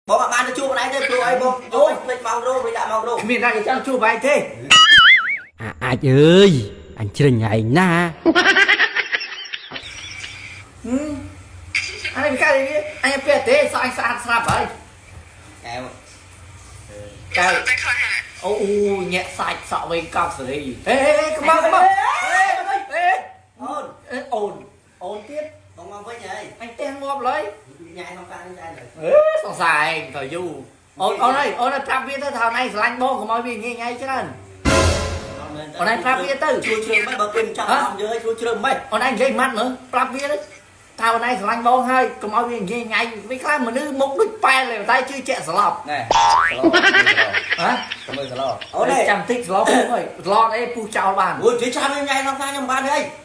បងអត់បានទៅជួបខ្លួនឯងទេព្រោះអីបងអូយភ្លេចម៉ោងរោភ្លេចដាក់ម៉ោងរោ គ្មានណាគេចង់ជួបឯងទេ អាអាចអើយអញជ្រិញឯងណា អានេះវាកើតអីអញពាក់ទេសក់អញស្អាតស្រាប់ហើយក ែវ កែវ តែខ្លះហា អូអូញាក់សាច់សក់វែងកប់សេរីហេហេកុំមកកុំមកហេហេ អូន អេអូនអូនទៀត បងមកវិញហើយ អញផ្ទះងាប់ឡើយ ញ៉ាយក្នុងការនេះដែរ អេសង្សារឯងទៅយូរអូនអូនអើយអូនឲ្យប្រាប់វាទៅថាអូនឯងស្រឡាញ់បងកុំឲ្យវាញ៉ៃញ៉ៃច្រើនអូនឯងប្រាប់វាទៅ ជួយជ្រើមិនបើគេមិនចាប់អំយើងឲ្យជួយជ្រើមិន អូនឯងនិយាយម៉ាត់មើលប្រាប់វាទៅថាអូនឯងស្រឡាញ់បងហើយកុំឲ្យវាញ៉ៃញ៉ៃវាខ្លះមនុស្សមុខដូចប៉ែលទេតែជឿជាក់ស្លាប់ ណែ ហ៎ មើលសឡ អូន ចាំតិចស្លាប់ពុះហើយស្លាប់អីពុះចោលបាន អូយជួយចាំញ៉ាយក្នុងការខ្ញុំបានទេអី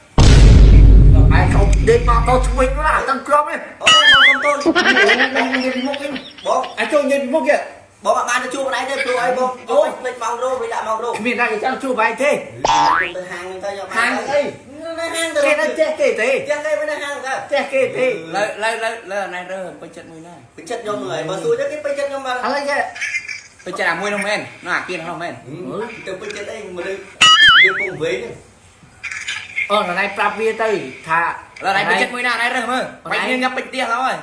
ឯងកុំដេកមកតឆ្វេងណាតាំងក្រុមនេះ អូនបងសុំទោស និយាយពីមុខវិញ បង អញចូលនិយាយពីមុខគេ បងអត់បានទៅជួបខ្លួនឯងទេព្រោះអីបងអូយភ្លេចម៉ោងរោភ្លេចដាក់ម៉ោងរោ គ្មានណាគេចង់ជួបឯងទេ ទៅហាងទៅយក ហាងអី នៅហាងទៅ គេនៅផ្ទះគេទេ ផ្ទះគេមិននៅហាងទៅ ផ្ទះគេទេ លើលើលើលើអានេះរើពេញចិត្តមួយណា ពេញចិត្តខ្ញុំហើយបើសួរទៅគេពេញចិត្តខ្ញុំបាទ ឥឡូវគេ ពេញចិត្តអាមួយនោះមែននោះអាគៀននោះមែន ទៅពេញចិត្តអីមនុស្សវាពងវិញ អូនឯងប្រាប់វាទៅថា លើអានេះពេញចិត្តមួយណាអានេះរើសមើលបាច់គ្នាងាប់ពេញផ្ទះឡើយ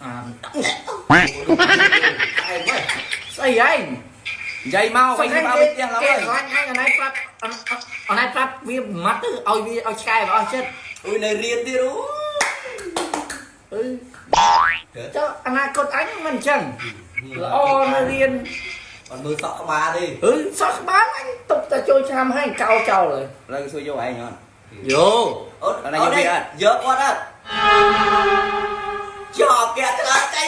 អា ឯងមើល ស្អីឯង និយាយមកបាច់គ្នាពេញផ្ទះឡើ គេ យ ស្រឡាញ់ឯងអូនឯងប្រាប់អូនឯងប្រាប់វាម៉ាត់ទៅឲ្យវាឲ្យឆ្កែវាអស់ចិត្ត អុយនៅរៀនទៀតអូ អឺចុះអនាគតអញមិនអញ្ចឹងល្អនៅរៀន អត់មើលសក់ក្បាលទេ អឺសោះក្បាលអញទុកតែចូលឆ្នាំហើយកោចោលហើយ លើគេសួរយកឯងអត់ យោ អូនយកគាត់អត់ជាប់គេអត់ឆ្លើយតែ ឥ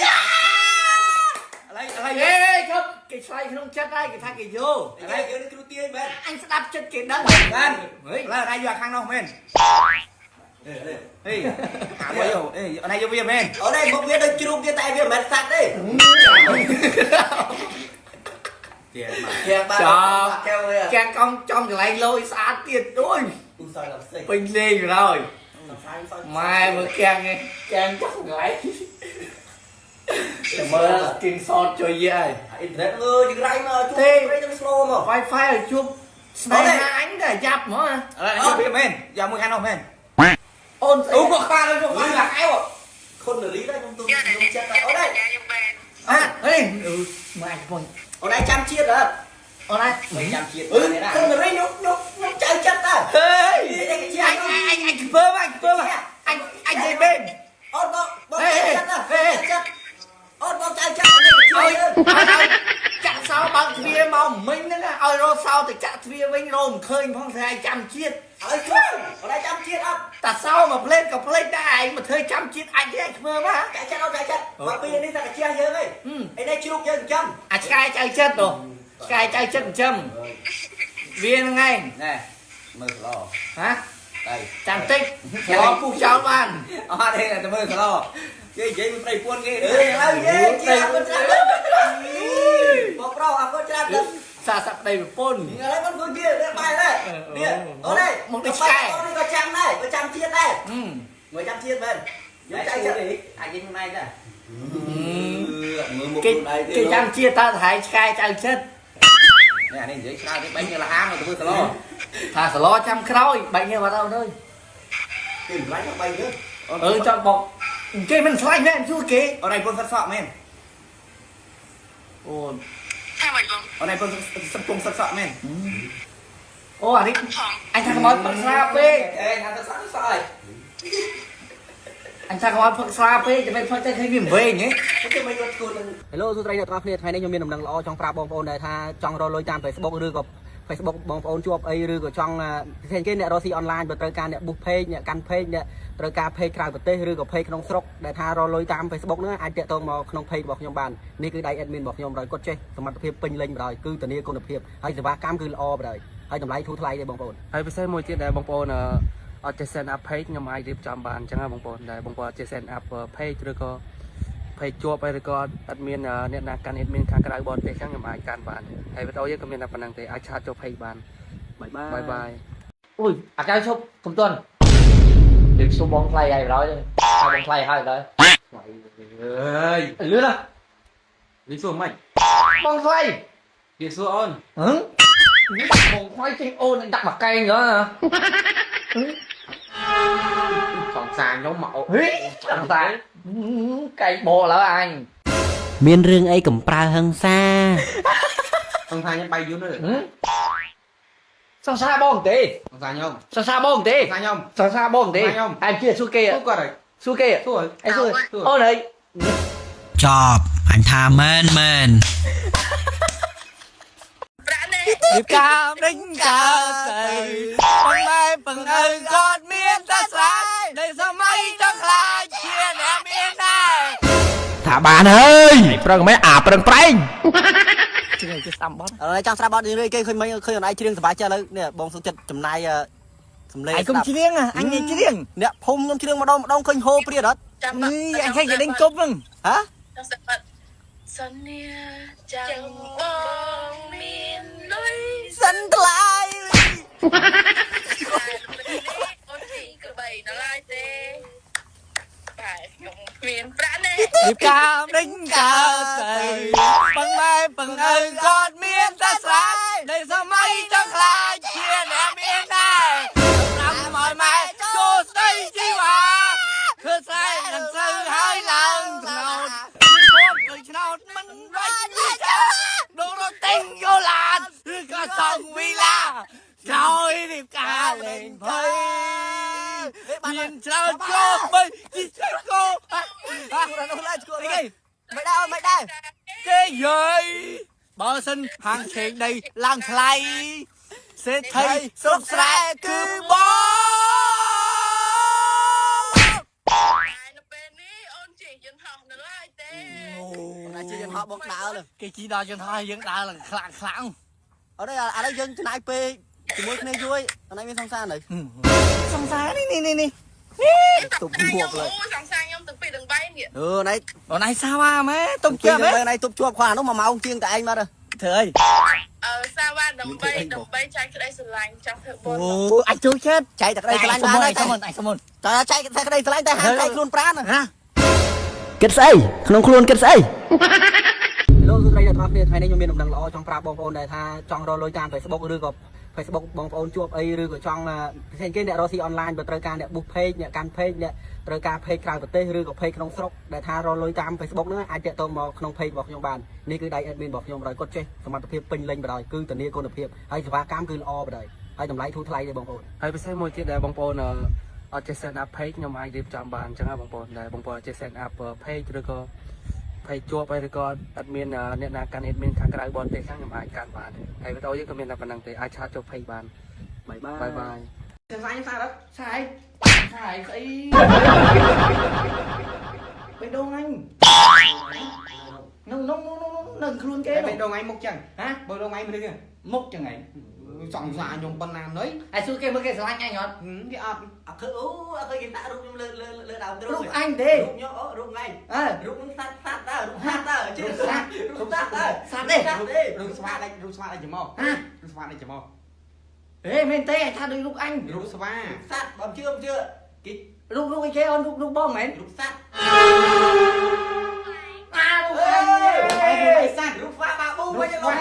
ឡូវឥឡូវ អេឈប់គេឆ្លៃក្នុងចិត្តហើយគេថាគេយោ ឥឡូវយើងនេះគ្រូទាយមែន អញស្ដាប់ចិត្តគេដឹង បាន ហេ ឥឡូវអានេះយកខាងនោះមែនហេអាមួយយកអេអានេះយកវាមែន អូនឯងមុខវាដូចជ្រូកទៀតតែវាមិនមែនសត្វទេ ទៀតមក គេបាទកែវវា កាំងកង់ចំកន្លែងលយស្អាតទៀតអូយ ឧស្សាហ៍ដល់ផ្សេង ពេញលេងហើយ សែស ម៉ែមើលកាំងឯងកាំងចំកន្លែងតែមើល skin shot ជួយយីហើយ អ៊ីនធឺណិតមើលចង្រៃមកជួបព្រៃនឹង slow មក Wi-Fi ឲ្យជួបស្នេហាអញតែយ៉ាប់ហ្មង ឥឡូវយកវាមែនយកមួយខាងនោះមែន អូនស្អី អូមកក្បាលយកក្បាលឡាកែវ ខុនរីដែរខ្ញុំទុំ យកតែ ខ្ញុំចិត្តដែរអូនឯង ខ្ញុំបាន អាហេម៉ែបង អូនឯងចាំជាតិអត់ អូនឯង មិនចាំជាតិ អឺខុនរីខ្ញុំខ្ញុំខ្ញុំចៅចិត្តដែរ ហេ នេះគេជា អញអញអញធ្វើអញធ្វើអញអញនិយាយមែន អូនបងបងចៅចិត្តដែរចិត្តអូនបងចៅចិត្តនេះគេជា ឲ្យ យើង ឲ្យចាក់សោបើកទ្វារមកមិញហ្នឹងឲ្យរកសោទៅចាក់ទ្វារវិញរកមិនឃើញផងស្អែកចាំជាតិ ឲ្យជួយអូនឯងចាំជាតិអត់ តាសោមកផ្លេតក៏ផ្លេតដែរឯងមកធ្វើចាំជាតិអាចទេធ្វើមក ចៅចិត្តអូនចៅចិត្តមកពីនេះតែកាជាយើងឯងឯនេះជ្រូកយើងចាំ អាឆ្កែចៅចិត្តទៅឆ្កែចៅចិត្តចិញ្ចឹមវាហ្នឹងឯង ណែមើលសឡ ហ៎ ទៅ ចាំតិចស្លោពុះចោលបាន អត់ទេតែមើលសឡគេនិយាយមួយប្តីពួនគេ អឺឥឡូវយើងជាអរគុណច្រើនបងប្រុសអរគុណច្រើនដល់ សាសប្តីប្រពន្ធ ឥឡូវបងគួយវាបាយដែរនេះអូនឯងអូននេះក៏ចាំដែរក៏ចាំជាតិដែរមកចាំជាតិមែន យក យកចៅចិត្ត ចៅចិត្តអាចយើងខ្លួនឯងដែរ មើលមុខ គេ ខ្លួនឯង គេចាំជាតិតើថៃឆ្កែចៅចិត្ត នេះអានេះនិយាយច្រើនទេបែកញលហាមទៅធ្វើសឡ ថាសឡចាំក្រោយបែកញើបាត់អើយ គេមិនឡាញ់មកបីយើង អឺចាំบอกគេមិនឆ្លាញ់មែនជួគេ អូនឯងពុនសិតសក់មែន អូន ថាម៉េចបង អូនឯងពុនសិតពុំសិតសក់មែន អូអានេះ ផង អញថាកុំឲ្យផឹកស្រាពេក អេថាសិតសក់សក់ហើយ អញថាកុំឲ្យផឹកស្រាពេកតែមិនផឹកទៅឃើញវាវែងហ៎ គេមិនគាត់គូនឹង Hello សួស្តីអ្នកទាំងអស់គ្នាថ្ងៃនេះខ្ញុំមានដំណឹងល្អចង់ប្រាប់បងប្អូនដែរថាចង់រកលុយតាម Facebook ឬក៏ Facebook បងប្អូនជួបអីឬក៏ចង់ពិសេសគេអ្នករកស៊ីអនឡាញបើត្រូវការអ្នក boost page អ្នកកាន់ page អ្នកត្រូវការ page ក្រៅប្រទេសឬក៏ page ក្នុងស្រុកដែលថារកលុយតាម Facebook ហ្នឹងអាចតាក់ទងមកក្នុង page របស់ខ្ញុំបាននេះគឺដៃ admin របស់ខ្ញុំដោយគាត់ចេះសមត្ថភាពពេញលេញបណ្ដោយគឺធានាគុណភាពហើយសេវាកម្មគឺល្អបណ្ដោយហើយតម្លៃធូរថ្លៃទេបងប្អូន ហើយពិសេសមួយទៀតដែលបងប្អូនអត់ចេះ set up page ខ្ញុំអាចរៀបចំបានអញ្ចឹងណាបងប្អូនដែលបងប្អូនអត់ចេះ set up page ឬក៏ page ជាប់ហើយឬក៏អត់មានអ្នកណាកាន់ admin ខាងក្រៅបរទេសអញ្ចឹងខ្ញុំអាចកាន់បានហើយវីដេអូយើងក៏មានតែប៉ុណ្្នឹងទេអាចឆាតចូល page បាន បាយបាយ បាយបាយ អូយអាកៅឈប់កុំទន់រៀបសុំបងថ្លៃហើយបណ្ដោយហើយបងថ្លៃហើយបណ្ដោយអើយលឿនណា និយាយសួរមិន បងថ្លៃ និយាយសួរអូន ហឹងបងថ្លៃចេញអូនដាក់មកកែងហ៎ សង្សារខ្ញុំមកអូ ហីសង្សារកែងបកឡើយអញ មានរឿងអីកំប្រើហឹង្សា សង្សារខ្ញុំបាយយូរនោះ ហឹងសង្សារបងទេ សង្សារខ្ញុំ សង្សារបងទេ សង្សារខ្ញុំ សង្សារបងទេ សង្សារខ្ញុំ អញជឿសួរគេ សួរគាត់ហើយ សួរគេ សួរ អីសួរអូនអើយ ចប់អញថាមែនមែន រៀបការដេញកើទៅបងម៉ែបងឪគាត់មានតែស្រែនៅសម័យចង់ខ្លាចជាអ្នកមានដែរ ថាបានហើយប្រឹងមែនអាប្រឹងប្រែង ជឿជឿស្ដាប់បត់ ឥឡូវចង់ស្ដាប់បទរឿងគេឃើញមិញឃើញអនឯងច្រៀងសប្បាយចិត្តឥឡូវនេះបងសុខចិត្តចំណាយសំលេង ឯងគុំច្រៀងអញនិយាយច្រៀង អ្នកភូមិខ្ញុំច្រៀងម្ដងម្ដងឃើញហូរព្រាតអត់ នេះអញឃើញគេដេញគប់ហ្នឹង ហ៎ សន្យាចាំបងមានលុយ សិនថ្លៃ តែនេះអូនធីក្បីដល់ឡើយទេតែខ្ញុំមានប្រាក់នេះ រៀបការដេញកើទៅបងម៉ែបងឪគាត់មានតែស្រែនៅសម័យចង់ខ្លាចជាអ្នកមានដែរប្រាំឲ្យម៉ែចូលស្ដីជីវ៉ាធ្វើស្រែនឹងស្រូវហើយឡើងថ្នោតមានគាត់ដូចឆ្នោតមិនបាច់ចាដូរតេងយោឡានឬក៏សងវីឡាក្រោយរៀបការលេងភ័យមានច្រើនជោបីជីកោ ឈួរនោះឡើយឈួរនេះមិនដែរមិនដែរ គេយាយបើសិនហាងឆេងដីឡើងថ្លៃសេដ្ឋីស្រុកស្រែគឺបង តែនៅពេលនេះអូនជិះយន្តហោះនៅឡើយទេ ណាជាយន្តហោះបងដើរលើ គេជីដល់យន្តហោះយើងដើរឡើងខ្លាំងខ្លាំង អត់ទេឥឡូវយើងចំណាយពេលជាមួយគ្នាយូរអនឯងមានសង្សារនៅ សង្សារនេះនេះនេះ ទុបងាប់លើ អូសង្សារខ្ញុំទាំងពីរទាំងបីនេះ អឺណៃ អូនឯងសាវ៉ាម៉ែទុំ ជា ជាម៉ែ ងណៃទុបជាប់ខ្វះនោះ1ម៉ោងជាងតែឯងមក ធ្វើអី អឺសាវ៉ាដើម្បីដើម្បីចែកក្តីស្រឡាញ់ចង់ធ្វើបុណ្យ អូអញចូលចិត្ត ចែកតែក្តីស្រឡាញ់បានហើយ សុំអញសុំមុន តែចែកតែក្តីស្រឡាញ់តែហាមចែកខ្លួនប្រាណ ណា គិតស្អីក្នុងខ្លួនគិតស្អី លោកសួស្តីដល់អ្នកទាំងអស់គ្នាថ្ងៃនេះខ្ញុំមានដំណឹងល្អចង់ប្រាប់បងប្អូនដែលថាចង់រកលុយតាម Facebook ឬក៏ Facebook បងប្អូនជួបអីឬក៏ចង់ពិសេសគេអ្នករកស៊ីអនឡាញបើត្រូវការអ្នក boost page អ្នកកាន់ page អ្នកត្រូវការ page ក្រៅប្រទេសឬក៏ page ក្នុងស្រុកដែលថារកលុយតាម Facebook ហ្នឹងអាចតាក់ទងមកក្នុង page របស់ខ្ញុំបាននេះគឺដៃ admin របស់ខ្ញុំដោយគាត់ចេះសមត្ថភាពពេញលេញបណ្ដោយគឺធានាគុណភាពហើយសេវាកម្មគឺល្អបណ្ដោយហើយតម្លៃធូរថ្លៃទេបងប្អូន ហើយពិសេសមួយទៀតដែលបងប្អូនអត់ចេះ set up page ខ្ញុំអាចរៀបចំបានអញ្ចឹងណាបងប្អូនដែលបងប្អូនអត់ចេះ set up page ឬក៏ page ជាប់ហើយឬក៏អត់មានអ្នកណាកាន់ admin ខាងក្រៅបរទេសហ្នឹងខ្ញុំអាចកាន់បានហើយវីដេអូយើងក៏មានតែប៉ុណ្្នឹងទេអាច chat ចូល page បាន បាយបាយ បាយបាយ សង្សារខ្ញុំសារអត់ ឆាយឆាយស្អីបេះដូងអញនោះនោះនោះនោះនឹងខ្លួនគេ បេះដូងឯងមុខចឹង ហ៎ បេះដូងឯងមនុស្ស មុខចឹងឯង សង្សារខ្ញុំប៉ុណ្ណាណី ឯងសួរគេមើលគេស្រឡាញ់អញអត់ គេអត់ អត់ឃើញអូអត់ឃើញគេដាក់រូបខ្ញុំលើលើលើដើមទ្រូង រូបអញទេ រូបខ្ញុំអូរូបថ្ងៃ អើ រូបនឹងសัตว์សัตว์តើរូបសัตว์តើជឿ រូបសត្វ រូបសัตว์តើ សត្វទេ សัตว์ទេ រូបស្វាដាច់រូបស្វាដាច់ច្រមុះ ហ៎ រូបស្វាដាច់ច្រមុះ អេមែនទេអញថាដូចរូបអញ រូបស្វា សัตว์បើមិនជឿមិនជឿ គេ រូបរូបអីគេអូនរូបរូបបងមែន រូបសัตว์ អារូប អេ អញ រូបសត្វ រូបស្វាបាប៊ូ រូប វិញ ស្វា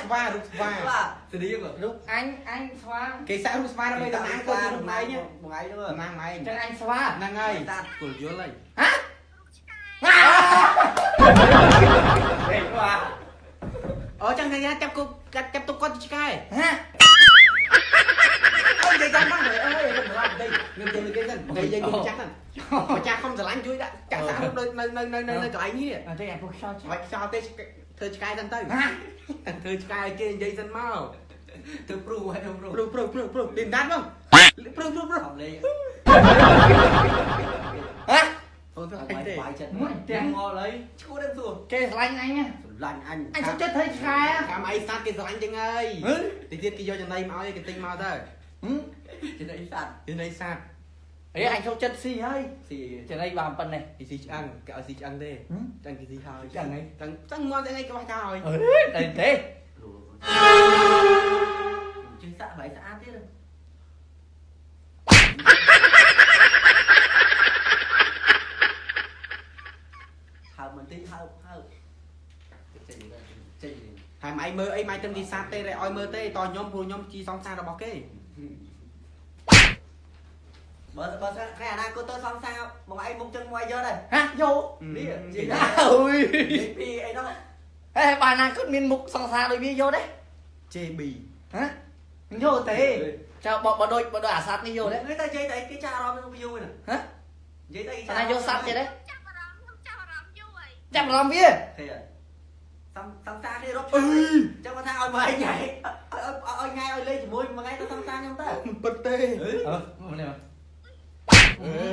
ស្វារូបស្វា បាទស្រៀង រូបអញអញស្វា គេសាក់រូបស្វាដើម្បីតំណាងខ្លួនរូបឯង មួយថ្ងៃនោះ តំណាងឯង ចឹងអញស្វា ហ្នឹងហើយគល់យល់ហើយ ហ៎ អូចឹងគេចាប់គុកចាប់ទុកគាត់ឆ្កែ ហ៎ អូនិយាយតាមហ្នឹងអើយខ្ញុំប្រាប់តិចខ្ញុំទៅគេសិននិយាយខ្ញុំចាស់សិនម្ចាស់ខំស្រឡាញ់ជួយដាក់ចាក់សាក់រូបនៅនៅនៅនៅនៅកន្លែងនេះ អត់ទេអញពុកខ្យល់ បាច់ខ្យល់ទេធ្វើឆ្កែសិនទៅ ហ៎ ធ្វើឆ្កែគេនិយាយសិនមក ធ្វើព្រុសហើយធ្វើព្រុស ព្រុសព្រុសព្រុសព្រុសទីដានបងព្រុសព្រុសព្រុស ខំលេង ហ៎ អូនធ្វើ បាយ អីទេ បាយចិត្ត មួយទាំងងល់ហើយ ឈួតហ្នឹងសួរ គេស្រឡាញ់អញណា ស្រឡាញ់អញ អញចូលចិត្តធ្វើឆ្កែ តាមអីសត្វគេស្រឡាញ់ចឹងហើយតិចទៀតគេយកចំណីមកឲ្យគេទិញមកទៅ ចំណីសัตว์ ចំណីសត្វ អេអញចូលចិត្តស៊ីហើយ ស៊ី ចំណីបានប៉ុណ្ណេះ គេស៊ីឆ្អឹងគេឲ្យស៊ីឆ្អឹងទេឆ្អឹងគេស៊ីហើយ ឆ្អឹងអី ឆ្អឹងឆ្អឹងមកឆ្អឹងអីក៏បោះចោលហើយ អេតែទេ ជិះសាក់បាយស្អាតទៀតហើបបន្តិចហើបហើប ហើយម៉ៃមើលអីម៉ៃទៅទីសាទេឲ្យមើលទេតខ្ញុំព្រោះខ្ញុំជីសង្សាររបស់គេ បើបើថ្ងៃអនាគតទៅសង្សារបងឯងមុខចឹងមកយកដែរ ហាយក នេះនិយាយ អុយ ពីអីនោះ ហេបើអនាគតមានមុខសង្សារដូចវាយកទេ JB ហ៎យកទេចៅបើបើដូចបើដូចអាសត្វនេះយកទេ នេះតែនិយាយតែគេចាអារម្មណ៍នឹងយូរណា ហ៎ និយាយតែគេ អាណាយកសត្វទៀតទេ ចាប់អារម្មណ៍ខ្ញុំចាប់អារម្មណ៍យូរហើយ ចាប់អារម្មណ៍វា ទេសង្សង្សារគេរាប់ឆ្នាំចឹងគាត់ថាឲ្យមកឯងថ្ងៃឲ្យថ្ងៃឲ្យលេងជាមួយមួយថ្ងៃទៅសង្សារខ្ញុំទៅ ពិតទេ អឺនេះ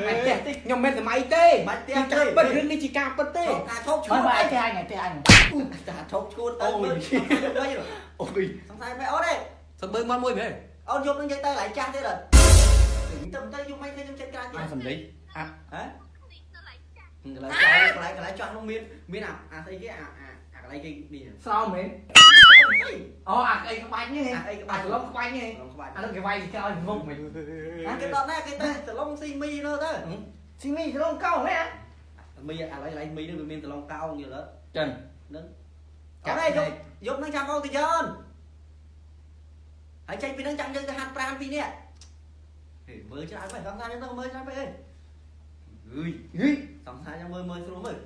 អញផ្ទះតិច ខ្ញុំមិនសម័យទេ បាច់ផ្ទះទេ ពិតរឿងនេះជាការពិតទេ ថាឈប់ឈួ បើ ត បើអញផ្ទះអញផ្ទះអញ ថាឈប់ឈួតទៅមើល អូយ សង្សារមិនអូនទេ សំបើមាត់មួយមែន អូនយប់នឹងនិយាយទៅឡៃចាស់ទៀតអត់ទៅទៅយប់មិនឃើញខ្ញុំចិត្តក្រាច់ទៀត អាសំដីអា ហ៎ នេះនៅឡៃចាស់ កន្លែងកន្លែងកន្លែងចោះនោះមានមានអាអាស្អីគេអាអាអាកន្លែងគេនេះ ស្រោមហ៎អូអាអីក្បាច់នេះ អាអីក្បាច់ អាច្រឡំក្បាច់នេះ ក្បាច់ អានោះគេវាយពីក្រោយមុខមិញ អាគេដល់ណាគេទៅសឡុងស៊ីមីនោះទៅ ស៊ីមីច្រឡំកោហ៎ មីឥឡូវកន្លែងមីនេះវាមានសឡុងកោងយល់ ចឹង ហ្នឹងអត់ទេយប់យប់ហ្នឹងចាំបងទៅយកហើយចេញពីហ្នឹងចាំយើងទៅហាត់ប្រានពីនេះហេមើលច្រើនពេកសង្សារខ្ញុំទៅមើលច្រើនពេកអើយ ហី សង្សារខ្ញុំមើលមើលស្រួលមើល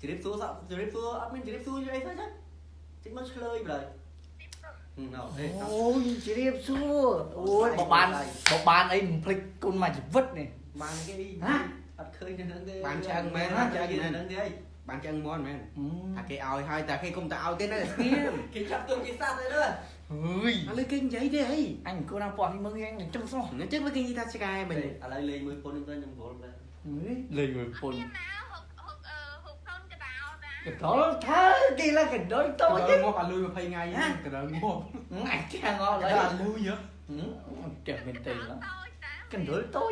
ជ្រាបសួរសក់ជ្រាបសួរអត់មានជ្រាបសួរអីទេចឹងចេញមកឆ្លើយបើ អូយជ្រាបសួរអូយបើបានបើបានអីមិនភ្លេចគុណមួយជីវិតនេះ បានគេអត់ឃើញនៅហ្នឹងទេ បានឆ្អឹងមែន បានឆ្អឹងនៅហ្នឹងទេអី បានឆ្អឹងមាត់មែនថាគេឲ្យហើយតែគេគុំតែឲ្យទេនៅស្ងៀម គេចាប់ទុំជាសត្វទៅ ហឺយ ឥឡូវគេនិយាយទេអី អញគួរណាពោះនេះមើលអញចង់សោះ អញ្ចឹងគេនិយាយថាឆ្កែមិញ ឥឡូវលេងមួយពុនទៅខ្ញុំព្រលដែរ លេងមួយពុន មានណាហុកហុកអឺហុកកូនកដោណា កដុលថាគេឡើងកដុលតូច កដុលងាប់អាលុយ20ថ្ងៃកដុលងាប់ អញចាំងអត់ កដុលអាលុយហ៎ ចាំមែនទេ តូចតា កណ្ដុលតូច